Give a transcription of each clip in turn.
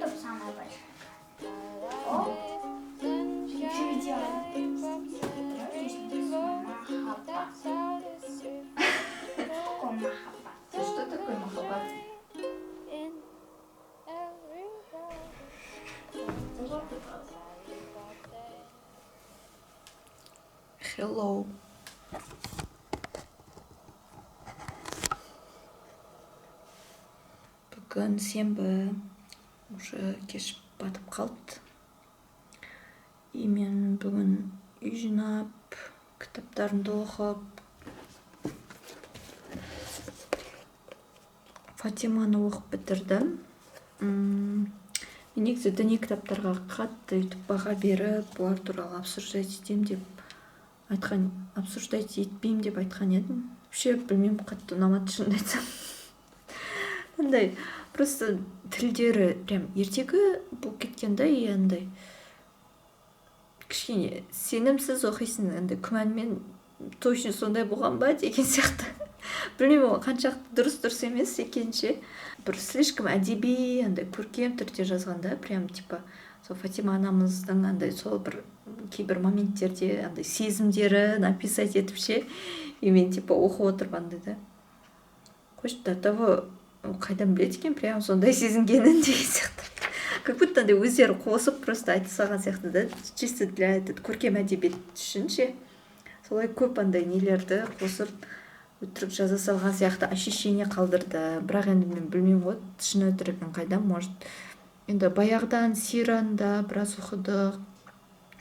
это самая большая. О, все идеально. Здесь написано Махаббат. Что такое Махаббат? Что такое Махаббат? Hello. Бүгін сенбі, уже кеш батып қалды. И мен бүгін үй жинап, кітаптарымды оқып, Фатиманы оқып бітірдім. Мен негізі діни кітаптарға қатты өйтіп баға беріп, бұлар туралы обсуждать етемін деп айтқан, обсуждать етпеймін деп айтқан едім. Вообще білмеймін, қатты ұнамады, шынымды айтсам. Андай просто тілдері прям ертегі болып кеткен да, и андай кішкене сенімсіз оқисың, андай күмәнмен, точно сондай болған ба деген сияқты. Білмеймін, ол қаншалықты дұрыс, дұрыс емес екенін ше. Бір слишком әдеби, андай көркем түрде жазған да, прям типа сол Фатима анамыздың андай сол бір кейбір моменттерде андай сезімдерін описать етіп ше. И мен типа оқып отырып андай да, қойшы, до того қайдан біледі екен прям сондай сезінгенін деген сияқты. Как будто андай өздері қосып просто айта салған сияқты да, чисто для этот көркем әдебиет үшін ше. Солай көп андай нелерді қосып өтірік жаза салған сияқты ощущение қалдырды. Бірақ енді мен білмеймін ғой, шын өтірігін қайдан, может енді баяғыдан сираны да біраз оқыдық,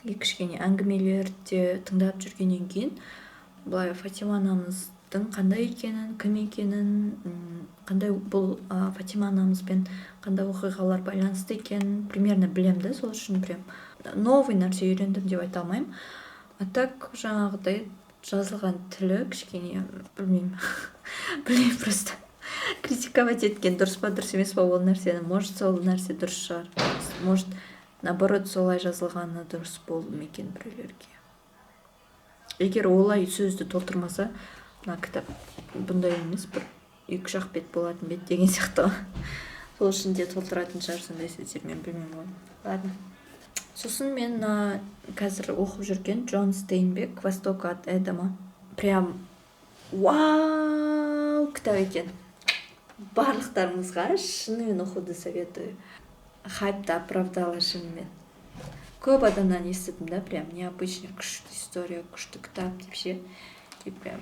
и кішкене әңгімелерді де тыңдап жүргеннен кейін былай Фатима анамыздың қандай екенін, кім екенін, қандай бұл, Фатима анамызбен қандай оқиғалар байланысты екенін примерно білемін да. Сол үшін прям новый нәрсе үйрендім деп айта алмаймын. А так жаңағыдай жазылған тілі кішкене білмеймін. Білмеймін, просто критиковать еткен дұрыс па, дұрыс емес па ол нәрсені. Может, сол нәрсе дұрыс шығар, может, наоборот, солай жазылғаны дұрыс болды ма екен біреулерге. Егер олай сөзді толтырмаса, мына кітап бұндай емес, бір екі-үш ақ бет болатын бет деген сияқты. Сол үшін де толтыратын шығар сондай сөздермен, білмеймін ғой. Ладно. Сосын мен мына қазір оқып жүрген Джон Стейнбек «Восток от Эдема». Прям вау кітап екен. Барлықтарыңызға шынымен оқуды советую. Хайпты оправдала шынымен. Көп адамнан естідім да, прям необычный, күшті история, күшті кітап деп ше. И прям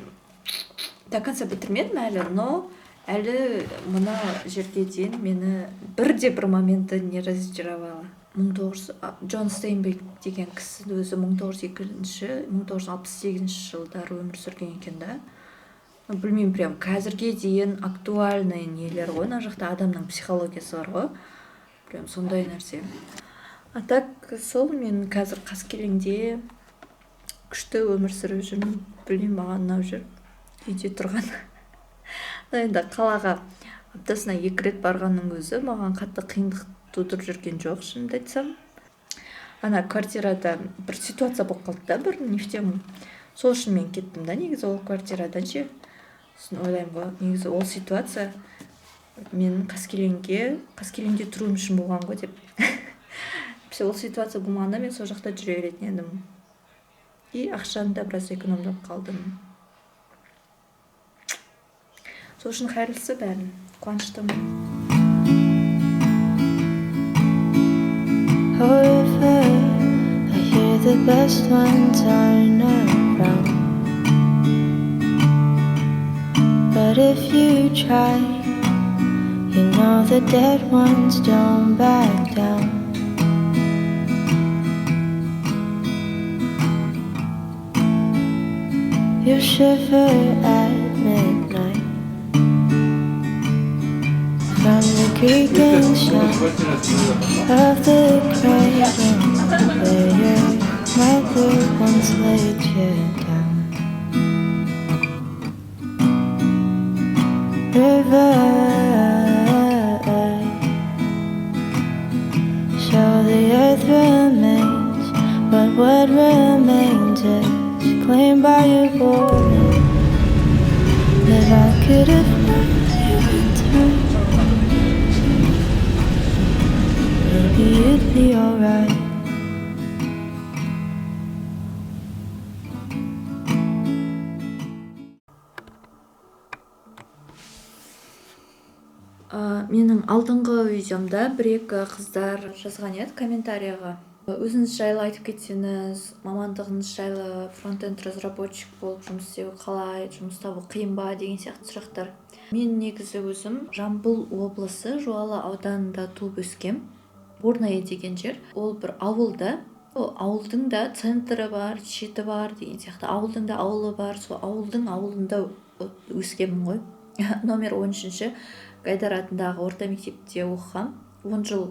до конца бітірмедім әлі, но әлі мына жерге дейін мені бірде бір моменті не разочаровала. Мың тоғыз жүз, Джон Стейнбек деген кісі өзі мың тоғыз жүз екінші, мың тоғыз жүз алпыс сегізінші жылдары өмір сүрген екен да. Білмеймін, прям қазірге дейін актуальный нелер ғой, мына жақта адамның психологиясы бар ғой. Прям сондай нәрсе. А так сол мен қазір Қаскелеңде күшті өмір сүріп жүрмін. Білмеймін, маған ұнап жүр үйде тұрған. Енді қалаға аптасына 2 рет барғанның өзі маған қатты қиындық тудырып жүрген жоқ, шынымды айтсам. Ана квартирада бір ситуация болып қалды да, бір не в тему. Сол үшін мен кеттім да негізі ол квартирадан ше. Сосын ойлаймын ғой, негізі ол ситуация мен Қаскелеңде тұруым үшін болған ғой деп. Вообще ол ситуация болмағанда мен сол жақта жүре беретін едім. И ақшаны да біраз экономдап қалдым. Сол үшін қайырлысы бәрін. Қуаныштымын. However, I hear the best ones aren't around. But if you try, you know the dead ones don't back down. You shiver at midnight from the creaking sound of the cradle where your mother once laid you down. River, so the earth remains, but what remains is claimed by your voice. If I could have known you in time, Maybe it'd be alright. Менің алдыңғы видеомда бір-екі қыздар жазған еді комментарийға. Өзіңіз жайлы айтып кетсеңіз, мамандығыңыз жайлы, фронтенд разработчик болып жұмыс істеу қалай, жұмыс табу қиын ба деген сияқты сұрақтар. Мен негізі өзім Жамбыл облысы Жуалы ауданында туып өскем. Бурное деген жер. Ол бір ауылда. Ол ауылдың да центрі бар, шеті бар деген сияқты. Ауылдың да ауылы бар. Сол ауылдың ауылында өскенмін ғой. Номер 13-ші Гайдар атындағы орта мектепте оқығам. 10 жыл.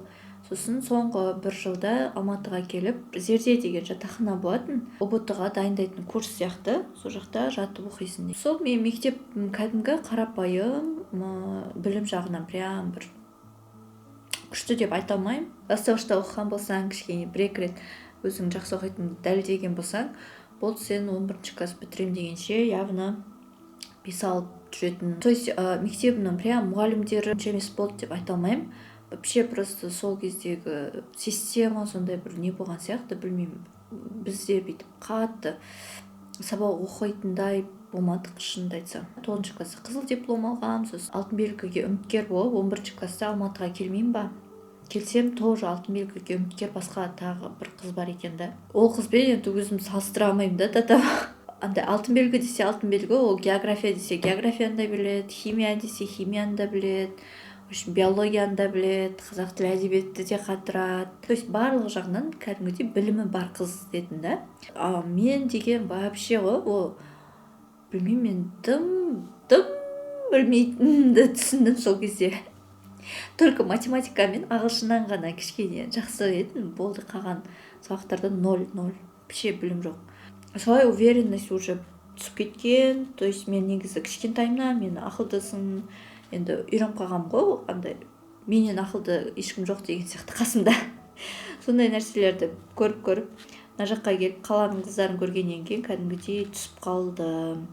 Сосын соңғы бір жылда Алматыға келіп, Зерде деген жатақхана болатын, ҰБТ-ға дайындайтын курс сияқты, сол жақта жатып оқисың. Сол мен мектеп кәдімгі қарапайым, білім жағынан прям бір күшті деп айта алмаймын. Бастауышта оқыған болсаң, кішкене бір-екі рет өзің жақсы оқитыныңды дәлелдеген болсаң, болды, сен 11 класс бітірем дегенше явно 5 алып жүретін. То есть, мектебімнің прям мұғалімдері онша емес болды деп айта алмаймын. Вообще просто сол кездегі система сондай бір не болған сияқты, білмеймін. Бізде бүйтіп қатты сабақ оқитындай болмадық, шынымды айтсам. 9 класста қызыл диплом алғам, сосын алтын белгіге үміткер болып, 11 класста Алматыға келмеймін ба? Келсем, тоже алтын белгіге үміткер басқа тағы бір қыз бар екен да. Ол қызбен енді өзім салыстыра алмаймын да, тата. Андай алтын белгі десе алтын белгі, ол география десе географияны да біледі, химия десе химияны да біледі, в общем, биологияны да біледі, қазақ тілі әдебиетті де қатырады. То есть барлық жағынан кәдімгідей білімі бар қыз дедім да. А мен деген вообще ғой, ол білмеймін, мен дым білмейтінімді түсіндім сол кезде. Только математика мен ағылшыннан ғана кішкене жақсы едім, болды, қалған сабақтарда ноль, вообще білім жоқ. Солай уверенность уже түсіп кеткен. То есть мен негізі кішкентайымнан мен ақылдысың, енді үйреніп қалғанмын ғой, андай менен ақылды ешкім жоқ деген сияқты қасымда. Сондай нәрселерді көріп-көріп мына жаққа келіп қаланың қыздарын көргеннен кейін кәдімгідей түсіп қалдым.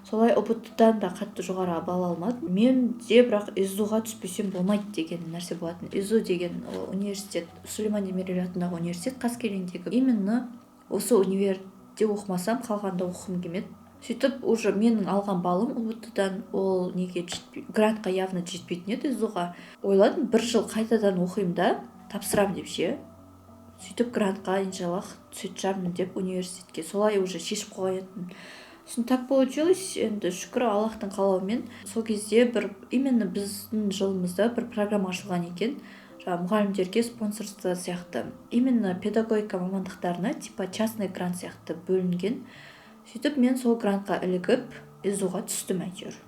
Солай ҰБТ-дан да қатты жоғары балл алмадым. Мен де бірақ ИЗУ-ға түспесем болмайды деген нәрсе болатын. ИЗУ деген ол университет, Сүлейман Демирел атындағы университет Қаскелеңдегі. Именно осы универде оқымасам, қалғанда оқығым келмеді. Сөйтіп уже менің алған балым ҰБТ-дан ол неге грантқа явно жетпейтін еді ИЗУ-ға. Ойладым, бір жыл қайтадан оқимын да, тапсырамын деп ше. Сөйтіп грантқа иншаллах түсетін шығармын деп университетке. Солай уже шешіп қойған едім. Сосын так получилось, енді шүкір Аллахтың қалауымен сол кезде бір именно біздің жылымызда бір программа ашылған екен. Жаңа мұғалімдерге спонсорство сияқты. Именно педагогика мамандықтарына типа частный грант сияқты бөлінген. Сөйтіп мен сол грантқа ілігіп ИЗУ-ға түстім әйтеуір.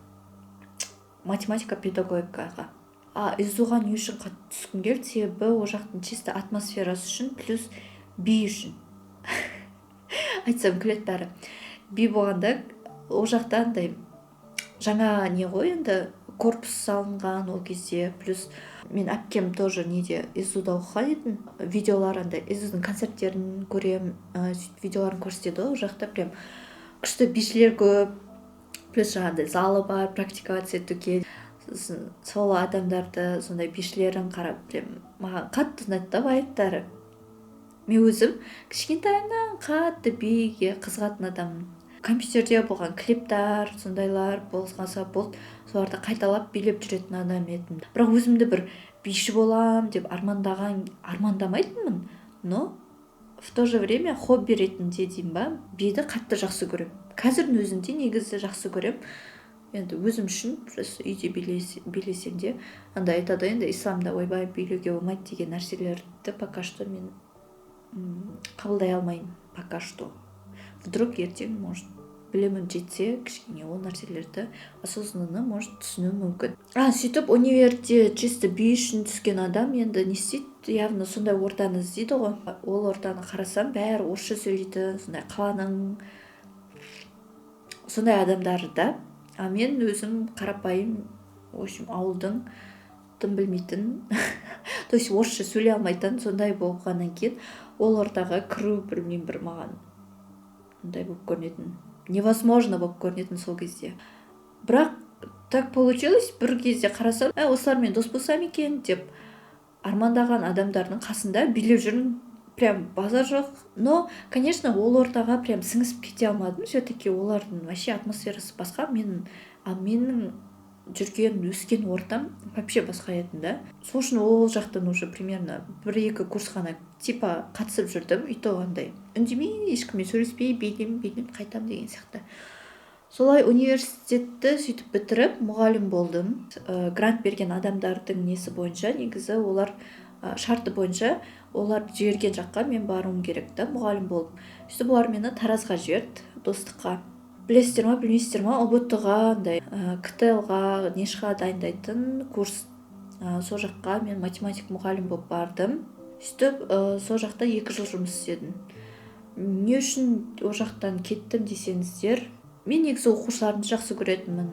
Математика педагогикаға. А ИЗУ-ға не үшін қатты түскім келді? Себебі ол жақтың чисто атмосферасы үшін, плюс би үшін. Айтсам күледі бәрі. Би болғанда ол жақта андай жаңа не ғой енді, корпус салынған ол кезде, плюс мен әпкем тоже неде ИЗУ-да оқыған етін. Видеолар андай ИЗУ-дың концерттерін көрем, сөйтіп видеоларын көрсетеді ғой. Ол жақта прям күшті бишілер көп, плюс жаңағыдай залы бар практиковаться етуге. Сосын сол адамдарды, сондай бишілерін қарап прям маған қатты ұнайды да вайбтары. Мен өзім кішкентайымнан қатты биге қызығатын адаммын. Компьютерде болған клиптар, сондайлар болғанса болды, соларды қайталап билеп жүретін адам едім. Бірақ өзімді бір биші болам деп армандамайтынмын, но в то же время хобби ретінде деймін ба, биді қатты жақсы көрем. Қазірдің өзінде негізі жақсы көрем. Енді өзім үшін просто үйде билесем де, андай айтады енді исламда ойбай билеуге болмайды деген нәрселерді пока что мен қабылдай алмаймын пока что. Вдруг ертең, может, білімім жетсе, кішкене ол нәрселерді осознанно, может, түсінуім мүмкін. Сөйтіп универде чисто би үшін түскен адам енді не істейді? Явно сондай ортаны іздейді ғой. Ол ортаны қарасам, бәрі орысша сөйлейтін, сондай қаланың сондай адамдары да. А мен өзім қарапайым, в общем, ауылдың дым білмейтін, то есть орысша сөйлей алмайтын сондай болғаннан кейін ол ортаға кіру білмеймін бір маған ондай болып көрінетін, невозможно болып көрінетін сол кезде. Бірақ так получилось, бір кезде қарасам, осылармен дос болсам екен деп Армандаған адамдардың қасында билеп жүрмін, прям базар жоқ. Но, конечно, ол ортаға прям сіңісіп кете алмадым. Все таки олардың вообще атмосферасы басқа, мен, ал менің жүрген, өскен ортам вообще басқа еді да. Сол үшін ол жақтан уже примерно бір екі курс қана типа қатысып жүрдім, и то андай үндемей, ешкіммен сөйлеспей, билеймін, билеймін, қайтамын деген сияқты. Солай университетті сөйтіп бітіріп, мұғалім болдым. Грант берген адамдардың несі бойынша, негізі олар шарты бойынша олар жіберген жаққа мен баруым керек та мұғалім болып. Сөйтіп олар мені Таразға жіберді, Достыққа. Білесіздер ма, білмейсіздер ма, ҰБТ ға, андай КТЛ ға, НИШ ға дайындайтын курс. Сол жаққа мен математик мұғалім болып бардым. Сөйтіп сол жақта 2 жыл жұмыс істедім. Не үшін ол жақтан кеттім десеңіздер, мен негізі оқушыларымды жақсы көретінмін,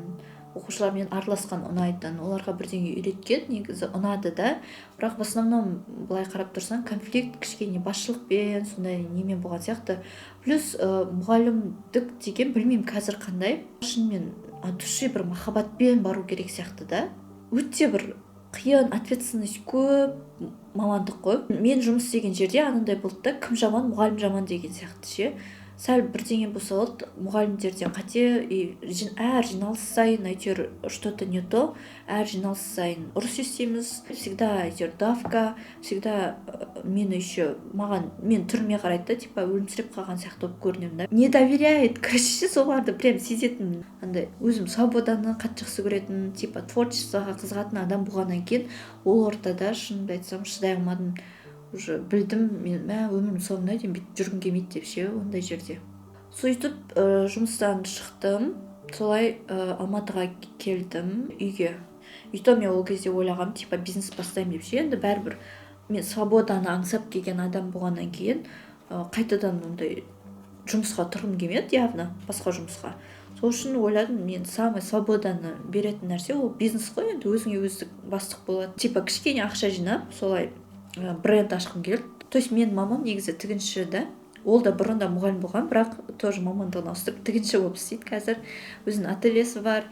оқушылармен араласқан ұнайтын, оларға бірдеңе үйреткен негізі ұнады да. Бірақ в основном былай қарап тұрсаң, конфликт кішкене басшылықпен, сондай немен болған сияқты. Плюс мұғалімдік деген, білмеймін, қазір қандай, шынымен от души бір махаббатпен бару керек сияқты да. Өте бір қиын, ответственность көп мамандық қой. Мен жұмыс істеген жерде анандай болды да: кім жаман, мұғалім жаман деген сияқты ше. Сәл бірдеңе болса болды, мұғалімдерден қате. И әр жиналыс сайын әйтеуір что то не то, әр жиналыс сайын ұрыс естиміз, всегда әйтеуір давка, всегда. Мені еще маған, мен түріме қарайды да, типа өлімсіреп қалған сияқты болып көрінемін да, не доверяет, короче. Соларды прям сезетінмін. Андай өзім свободаны қатты жақсы көретін, типа творчествоға қызығатын адам болғаннан кейін, ол ортада, шынымды айтсам, шыдай алмадым. Уже білдім мен, мә, өмірімнің соңына дейін бүйтіп жүргім келмейді деп ше ондай жерде. Сөйтіп жұмыстан шықтым, солай Алматыға келдім үйге. И то мен ол кезде ойлағанмын, типа бизнес бастаймын деп ше. Енді бәрібір мен свободаны аңсап келген адам болғаннан кейін, қайтадан ондай жұмысқа тұрғым келмеді, явно басқа жұмысқа. Сол үшін ойладым, мен самый свободаны беретін нәрсе ол бизнес қой енді, өзіңе өзі бастық болады. Типа кішкене ақша жинап, солай бренд ашқым келді. То есть менің мамам негізі тігінші да, ол да бұрында мұғалім болған, бірақ тоже мамандығын ауыстырып, тігінші болып істейді қазір, өзінің ательесі бар.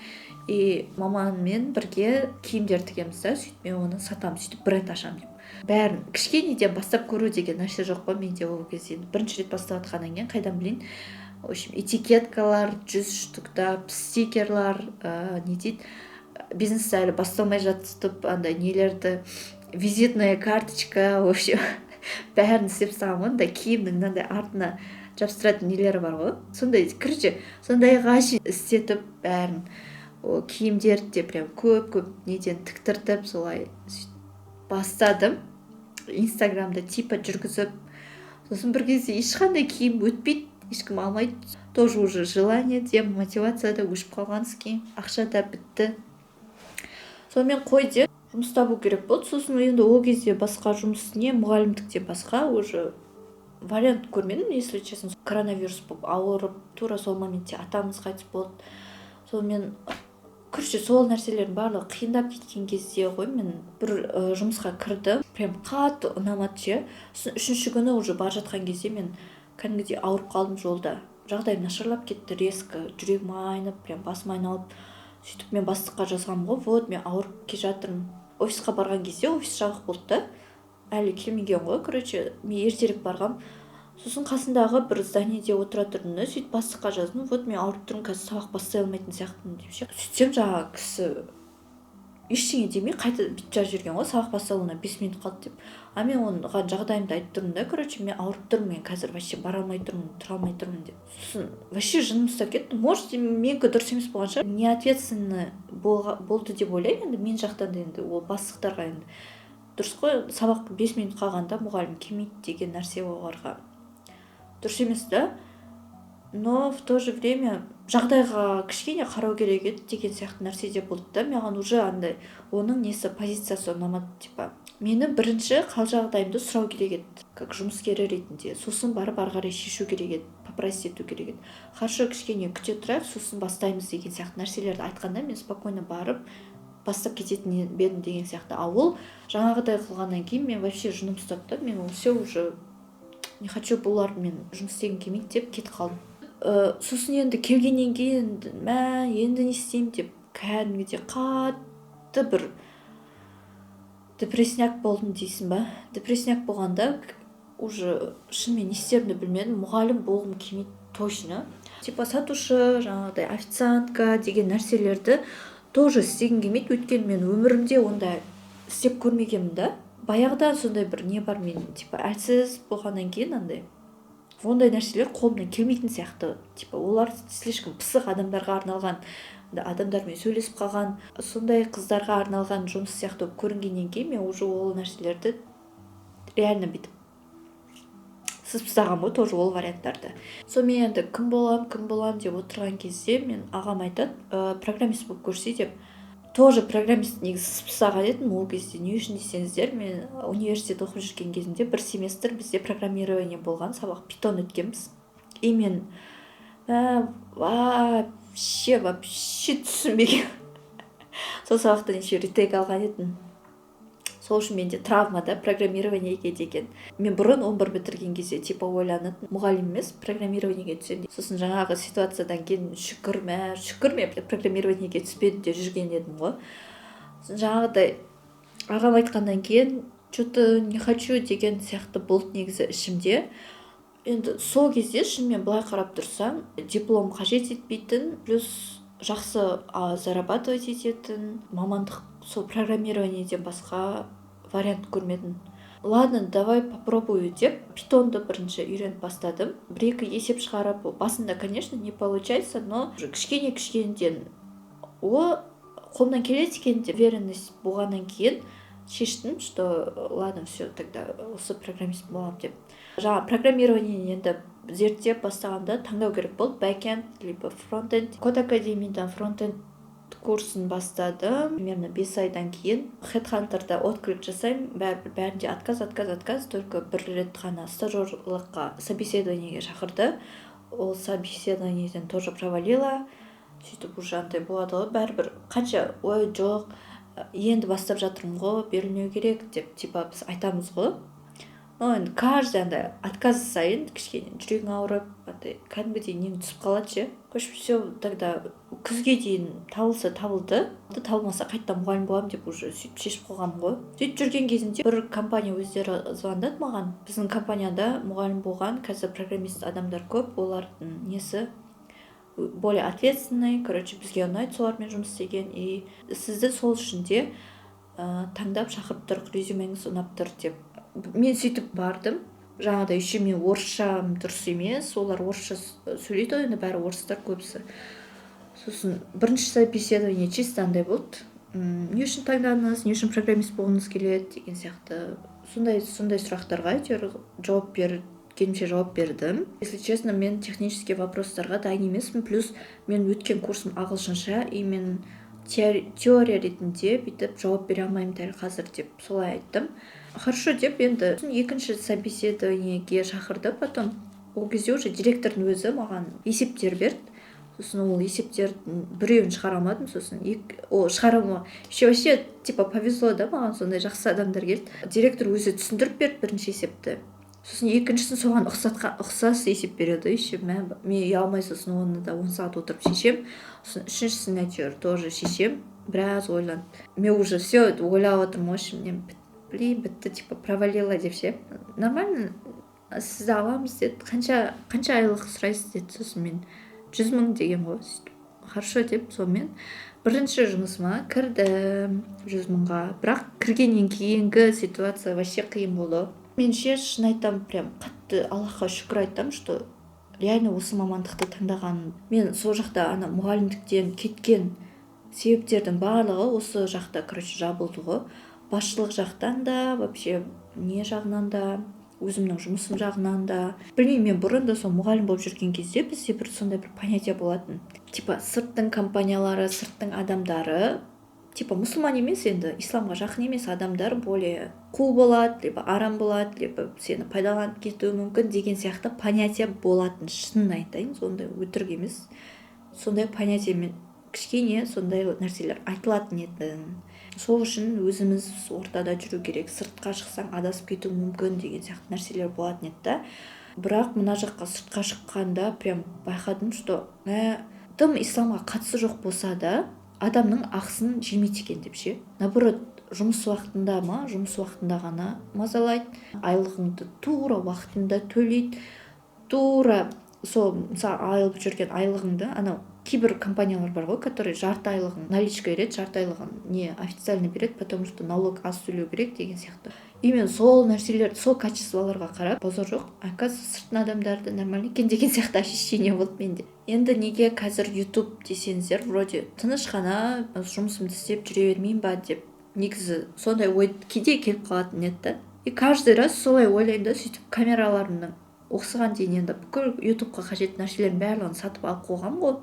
И мамаммен бірге киімдер тігеміз да, сөйтіп мен оны сатамын, сөйтіп бренд ашамын деп. Бәрін кішкенеден бастап көру деген нәрсе жоқ қой менде ол кезде, бірінші рет бастап жатқаннан кейін қайдан білейін. В общем, этикеткалар 100 штуктап, стикерлар, не дейді, бизнес әлі басталмай жатып, андай нелерді, визитная карточка, в общем, бәрін істеп тастағанмын ғой. Андай киімнің мынандай артына жабыстыратын нелері бар ғой, сондай, короче, сондайға шейін істетіп бәрін. Ол киімдерді де прям көп көп неден тіктіртіп, солай бастадым. Инстаграмда типа жүргізіп, сосын бір кезде ешқандай киім өтпейді, ешкім алмайды. Тоже уже желание де, мотивация да өшіп қалған, ақша да бітті. Сонымен қой деп, жұмыс табу керек болды. Сосын енді ол кезде басқа жұмыс не, мұғалімдіктен басқа уже вариант көрмедім, если честно. Коронавирус болып ауырып, тура сол моментте атамыз қайтыс болды. Сонымен, короче, сол нәрселердің барлығы қиындап кеткен кезде ғой мен бір жұмысқа кірдім, прям қатты ұнамады ше. Сосын үшінші күні уже бара жатқан кезде мен кәдімгідей ауырып қалдым жолда, жағдайым нашарлап кетті резко, жүрегім айнып, прям басым айналып. Сөйтіп мен бастыққа жазғанмын ғой: вот, мен ауырып келе жатырмын. Офисқа барған кезде офис жабық болды да, әлі келмеген ғой. Короче, мен ертерек барғам. Сосын қасындағы бір зданиеде отыра тұрдым да, сөйтіп бастыққа жаздым: вот, мен ауырып тұрмын, қазір сабақ бастай алмайтын сияқтымын деп ше. Сөйтсем, жаңағы кісі ештеңе демей, қайта бүйтіп жазып жіберген ғой: сабақ басталуына 5 минут қалды деп. А мен оған жағдайымды айтып тұрмын да, короче, мен ауырып тұрмын, мен қазір вообще бара алмай тұрмын, тұра алмай тұрмын деп. Сосын вообще жыным ұстап кетті. Может, менікі дұрыс емес болған шығар, неответственно болды деп ойлаймын енді мен жақтан да. Енді ол бастықтарға енді дұрыс қой, сабақ 5 минут қалғанда мұғалім келмейді деген нәрсе оларға дұрыс емес та. Но в то же время жағдайға кішкене қарау керек еді деген сияқты нәрсе де болды да. Маған уже андай оның несі, позициясы ұнамады. Типа мені бірінші хал жағдайымды сұрау керек еді как жұмыскері ретінде, сосын барып ары қарай шешу керек еді, попросить ету керек еді. Хорошо, кішкене күте тұрайық, сосын бастаймыз деген сияқты нәрселерді айтқанда, мен спокойно барып бастап кететін едім деген сияқты. А ол жаңағыдай қылғаннан кейін мен вообще жыным ұстады да, мен все, уже не хочу, бұлармен жұмыс істегім келмейді деп кетіп қалдым. Сосын енді келгеннен кейін, мә, енді не істеймін деп, кәдімгідей қатты бір Депрессняк болдым дейсің ба? Депрессняк болғанда уже шынымен не істерімді білмедім. Мұғалім болғым келмейді точно. Типа сатушы, жаңағыдай официантка деген нәрселерді тоже істегім келмейді, өйткені мен өмірімде ондай істеп көрмегенмін да. Баяғыда сондай бір не бар, мен типа әлсіз болғаннан кейін андай ондай нәрселер қолымнан келмейтін сияқты. Типа олар слишком пысық адамдарға арналған, адамдармен сөйлесіп қалған, сондай қыздарға арналған жұмыс сияқты болып көрінгеннен кейін, мен уже ол нәрселерді реально бүйтіп сызып тастағанмын ғой тоже ол варианттарды. Сонымен енді кім боламын, кім боламын деп отырған кезде, мен ағам айтады, программист болып көрсе деп. Тоже программист негізі сызып тастаған едім ол кезде. Не үшін десеңіздер, мен университет оқып жүрген кезімде бір семестр бізде программирование болған сабақ, Питон өткенбіз. И мен вообще түсінбеген сол сабақтан, еще ретейк алған едім. Сол үшін менде травма да программированиеге деген. Мен бұрын 11 бітірген кезде типа ойланатын, мұғалім емес, программированиеге түсемін. Сосын жаңағы ситуациядан кейін, шүкір, мә, шүкір, мен программированиеге түспедім деп жүрген едім ғой. Сосын жаңағыдай ағам айтқаннан кейін че то не хочу деген сияқты болды негізі ішімде. Енді сол кезде шынымен былай қарап тұрсам, диплом қажет етпейтін, плюс жақсы зарабатывать ететін мамандық сол программированиеден басқа вариант көрмедім. Ладно, давай попробую деп, Питонды бірінші үйреніп бастадым. Бір екі есеп шығарып, басында, конечно, не получается, но уже кішкене кішкенеден о қолымнан келеді екен деп уверенность болғаннан кейін шештім, что ладно, все, тогда осы программист боламын деп. Жаңа программированиені енді зерттеп бастағанда таңдау керек болды: бэкенд либо фронтенд. Код Академиядан фронтенд курсын бастадым. Примерно 5 айдан кейін Хедхантерда отклик жасаймын, бәрібір бәрінде отказ, отказ, отказ. Только бір рет қана стажерлыққа собеседованиеге шақырды, ол собеседованиеден тоже провалила. Сөйтіп уже андай болады ғой, бәрібір қанша «ой, жоқ, енді бастап жатырмын ғой, берілмеу керек» деп типа біз айтамыз ғой, но енді каждый андай отказ сайын кішкене жүрегің ауырып, андай кәдімгідей нең түсіп қалады ше. Короче, все, тогда күзге дейін табылса табылды, табылмаса қайтадан мұғалім боламын деп уже сөйтіп шешіп қойғанмын ғой. Сөйтіп жүрген кезімде бір компания өздері звондады маған: «Біздің компанияда мұғалім болған, қазір программист адамдар көп, олардың несі более ответственный, короче, бізге ұнайды солармен жұмыс істеген, и сізді сол үшін де таңдап шақырып тұрық, резюмеңіз ұнап тұр» деп. Мен сөйтіп бардым. Жаңағыдай еще мен орысшам дұрыс емес, олар орысша сөйлейді ғой енді, бәрі орыстар көбісі. Сосын бірінші собеседование чисто андай болды: не үшін таңдадыңыз, не үшін программист болғыңыз келеді деген сияқты сондай сондай сұрақтарға әйтеуір жауап бергенімше жауап бердім. Если честно, мен технический вопростарға дайын емеспін, плюс мен өткен курсым ағылшынша, и мен теория ретінде бүйтіп жауап бере алмаймын дәл қазір деп солай айттым. Хорошо деп. Енді екінші собеседованиеге шақырды потом. Ол кезде уже директордың өзі маған есептер берді. Сосын ол есептердің біреуін шығара алмадым. Сосын ол шығара алмай еще вообще типа повезло да маған, сондай жақсы адамдар келді. Директор өзі түсіндіріп берді бірінші есепті, сосын екіншісін соған ұқсас есеп береді еще. Мә, мен ұялмай сосын оны да 10 сағат отырып шешемін. Сосын үшіншісін әйтеуір тоже шешемін біраз ойланып. Мен уже все ойлап отырмын ғой ішімнен, блин, бітті, типа провалила деп ше. «Нормально, сізді аламыз» деді. Қанша айлық сұрайсыз?» — деді. Сосын мен 100 000 деген ғой. Сөйтіп «хорошо» деп, сонымен бірінші жұмысыма кірдім 100 000-ға. Бірақ кіргеннен кейінгі ситуация вообще қиын болды. Мен ше, шын айтамын, прям қатты Аллахқа шүкір айтамын, что реально осы мамандықты таңдағаным. Мен сол жақта ана мұғалімдіктен кеткен себептердің барлығы осы жақта, короче, жабылды ғой: басшылық жақтан да, вообще не жағынан да, өзімнің жұмысым жағынан да. Білмеймін, мен бұрын да сол мұғалім болып жүрген кезде бізде бір сондай бір понятие болатын: типа сырттың компаниялары, сырттың адамдары, типа мұсылман емес, енді исламға жақын емес адамдар более қу болады, либо арам болады, либо сені пайдаланып кетуі мүмкін деген сияқты понятие болатын. Шынын айтайын, сондай, өтірік емес, сондай понятиемен кішкене сондай нәрселер айтылатын еді. Сол үшін өзіміз ортада жүру керек, сыртқа шықсаң, адасып кетуің мүмкін деген сияқты нәрселер болатын еді да. Бірақ мына жаққа, сыртқа шыққанда прям байқадым, что мә, дым исламға қатысы жоқ болса да, адамның ақысын жемейді екен деп ше. Наоборот. Жұмыс уақытында ма, жұмыс уақытында ғана мазалайды, айлығыңды тура уақытында төлейді, тура сол, мысалы, алып жүрген айлығыңды. Анау кейбір компаниялар бар ғой, который жарты айлығын наличка береді, жарты айлығын не официально береді, потому что налог аз төлеу керек деген сияқты. Именно сол нәрселер, сол качестволарға қарап, базар жоқ, оказывается, сырттың адамдары да нормально екен деген сияқты ощущение болды менде. Енді неге қазір Ютуб десеңіздер, вроде тыныш қана жұмысымды істеп жүре бермеймін ба деп, негізі сондай ой кейде келіп қалатын еді да. И каждый раз солай ойлаймын да. Сөйтіп камераларымның, осыған дейін енді бүкіл Ютубқа қажетті нәрселердің барлығын сатып алып қойғанмын ғой,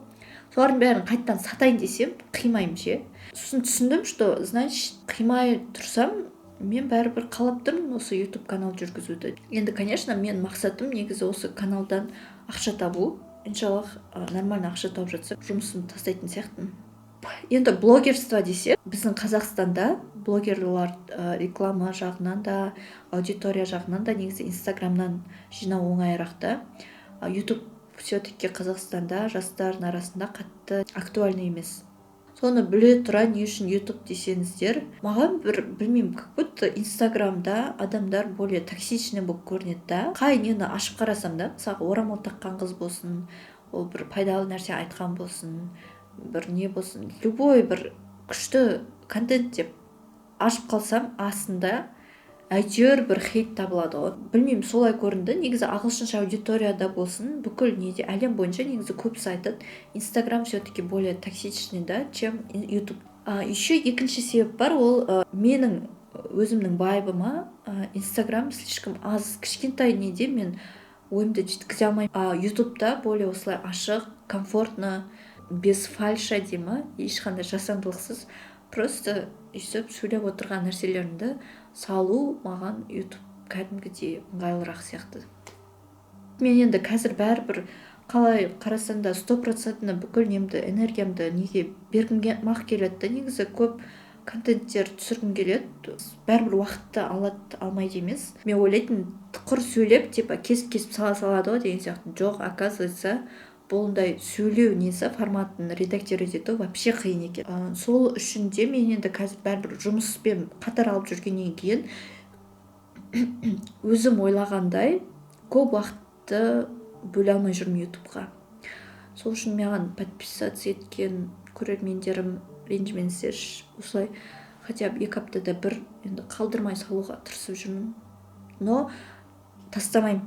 солардың бәрін қайтадан сатайын десем, қимаймын ше. Сосын түсіндім, что значит, қимай тұрсам, мен бәрібір қалап тұрмын осы Ютуб канал жүргізуді. Енді, конечно, мен мақсатым негізі осы каналдан ақша табу. Иншаллах, нормально ақша тауып жатсам, жұмысымды тастайтын сияқтымын. Енді блогерство десе, біздің Қазақстанда блогерлар реклама жағынан да, аудитория жағынан да негізі Инстаграмнан жинау оңайырақ та. Ютуб все таки Қазақстанда жастардың арасында қатты актуальный емес. Соны біле тұра, не үшін Ютуб десеңіздер, маған бір, білмеймін, как будто Инстаграмда адамдар более токсичный болып көрінеді да. Қай нені ашып қарасам да, мысалға, орамал таққан қыз болсын, ол бір пайдалы нәрсе айтқан болсын, бір не болсын, любой бір күшті контент деп ашып қалсам, астында әйтеуір бір хейт табылады ғой. Білмеймін, солай көрінді. Негізі ағылшынша аудиторияда болсын, бүкіл неде, әлем бойынша негізі көбісі айтады, Инстаграм все таки более токсичный да, чем Ютуб. А еще екінші себеп бар, ол менің өзімнің вайбыма Инстаграм слишком аз, кішкентай неде, мен ойымды жеткізе алмаймын. А Ютубта более осылай ашық, комфортно, без фальша дей ма, ешқандай жасандылықсыз, просто өйстіп сөйлеп отырған нәрселерімді салу маған Ютуб кәдімгідей ыңғайлырақ сияқты. Мен енді қазір бәрібір, қалай қарасаң да, стопроцентно бүкіл немді, энергиямды неге бергім ақ келеді да. Негізі көп контенттер түсіргім келеді, бәрібір уақытты алады, алмайды емес. Мен ойлайтынмын, құр сөйлеп, типа кесіп кесіп сала салады ғой деген сияқты. Жоқ, оказывается, бұндай сөйлеу несі, форматын редактировать ету вообще қиын екен. Сол үшін де мен енді қазір бәрібір жұмыспен қатар алып жүргеннен кейін, өзім ойлағандай көп уақытты бөле алмай жүрмін Ютубқа. Сол үшін маған подписаться еткен көрермендерім, ренжімеңіздерші, осылай хотя бы 2 аптада бір енді қалдырмай салуға тырысып жүрмін. Но тастамаймын,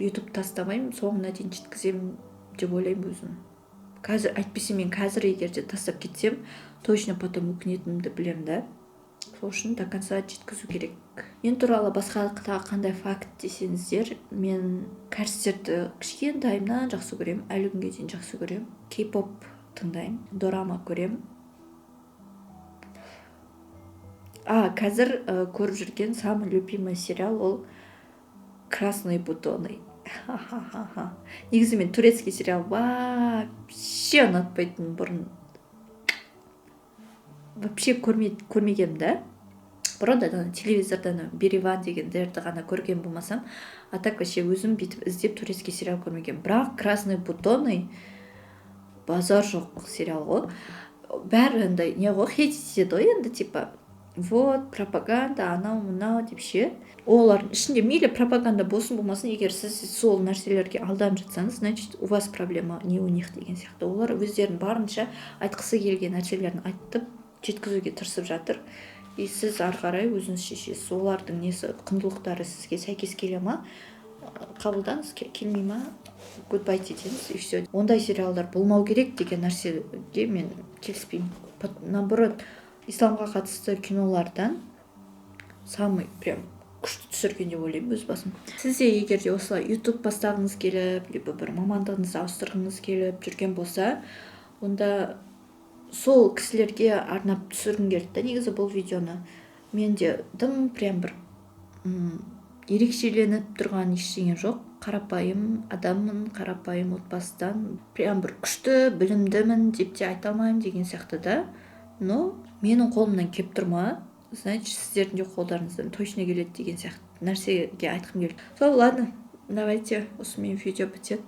Ютуб тастамаймын, соңына дейін жеткіземін деп ойлаймын өзім қазір. Әйтпесе мен қазір егер де тастап кетсем, точно потом өкінетінімді білемін да. Сол үшін до конца жеткізу керек. Мен туралы басқа тағы қандай факт десеңіздер, мен кәрістерді кішкентайымнан жақсы көремін, әлі күнге дейін жақсы көремін. Кей поп тыңдаймын, дорама көремін. А қазір көріп жүрген самый любимый сериал ол «Красные бутоны». Ха-ха-ха. Негізі мен турецкий сериал вообще ұнатпайтынмын бұрын, вообще көрмегенмін да бұрын да. Телевизордан «Бериван» дегендерді ғана көрген болмасам, а так вообще өзім бүйтіп іздеп турецкий сериал көрмегенмін. Бірақ «Красные бутоны» базар жоқ сериал ғой. Бәрі андай не ғой, хейт етеді ғой енді, типа вот пропаганда, анау мынау деп ше. Олардың ішінде мейлі пропаганда болсын, болмасын, егер сіз сол нәрселерге алданып жатсаңыз, значит, у вас проблема, не у них деген сияқты. Олар өздерінің барынша айтқысы келген нәрселерін айтып жеткізуге тырысып жатыр, и сіз ары қарай өзіңіз шешесіз, олардың несі, құндылықтары сізге сәйкес келе ма, қабылдаңыз, келмей ма, goodbye деңіз, и все. Ондай сериалдар болмау керек деген нәрсеге мен келіспеймін. Наоборот, исламға қатысты кинолардан самый прям күшті түсірген деп ойлаймын өз басым. Сіз де егер де осылай Ютуб бастағыңыз келіп, либо бір мамандығыңызды ауыстырғыңыз келіп жүрген болса, онда сол кісілерге арнап түсіргім келді да негізі бұл видеоны. Менде дым прям бір ерекшеленіп тұрған ештеңе жоқ, қарапайым адаммын, қарапайым отбасыдан, прям бір күшті білімдімін деп те айта алмаймын деген сияқты да. Но менің қолымнан келіп тұр ма, значит, сіздердің де қолдарыңыздан точно келеді деген сияқты нәрсеге айтқым келді. Сол, ладно, давайте, осымен видео бітеді.